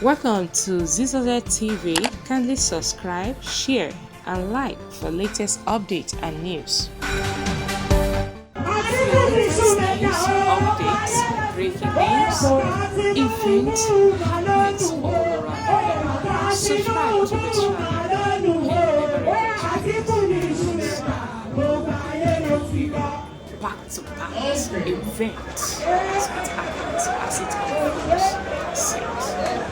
Welcome to Zizoze TV. Kindly subscribe, share, and like for latest updates and news. For latest news, updates, breaking news, events, happenings all around the world. Subscribe to this channel and you will never regret it. Back to back events as it happens, as it unfolds. That's it.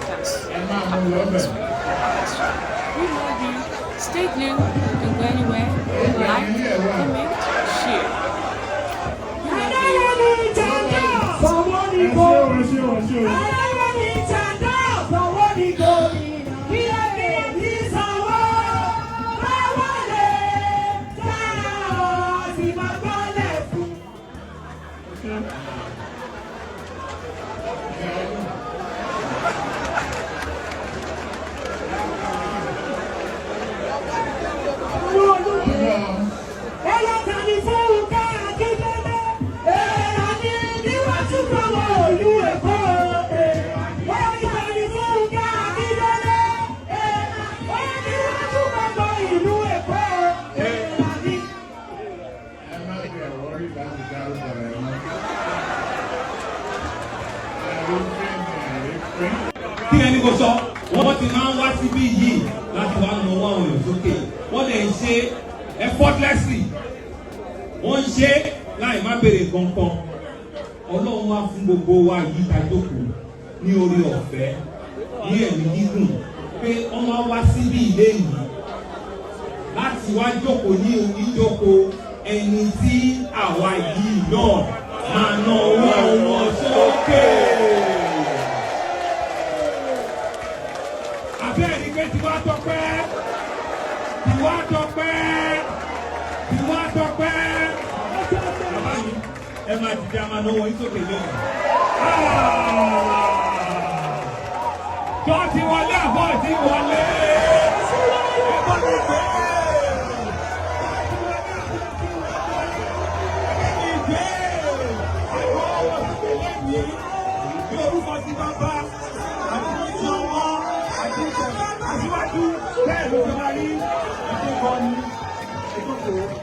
That's happens. We love you. Stay glued. Don't go anywhere. Like, comment, share. We love you. Ẹ ṣé o, ẹ ṣé o, ẹ ṣé o. Ẹ má tiẹ̀ worry láti dárúkọ rẹ̀ mọ́. Àrífín ni àrífín. Kí ẹni kò sọ, wọ́n ti máa ń wá síbí yìí láti wá nawọ́ àwọn èèyàn sókè. Wọ́n lè ń ṣe effortlessly, wọ́n ń ṣe láì má béèrè kankan. Ọlọ́run wá fún gbogbo wa yìí ta jókòó ní orí ọ̀fẹ́, ní ẹ̀mí gígùn, pé wọ́n máa wá síbí ilé yìí láti wá jókòó ní ìjókòó ẹni tí àwa yìí náà máa na ọwọ́ wọn sókè. Àbẹ́ẹ̀ni pé tiwa tọpẹ́, tiwa tọpẹ́, tiwa tọpẹ́. Bàbá mi, ẹ máa dìde, a máa nawọ́ yín sókè lónìí. Tó ti wọlé àbọ̀ ti wọlé. Ẹ bá mi gbé. Ní orúkọ ti bàbá.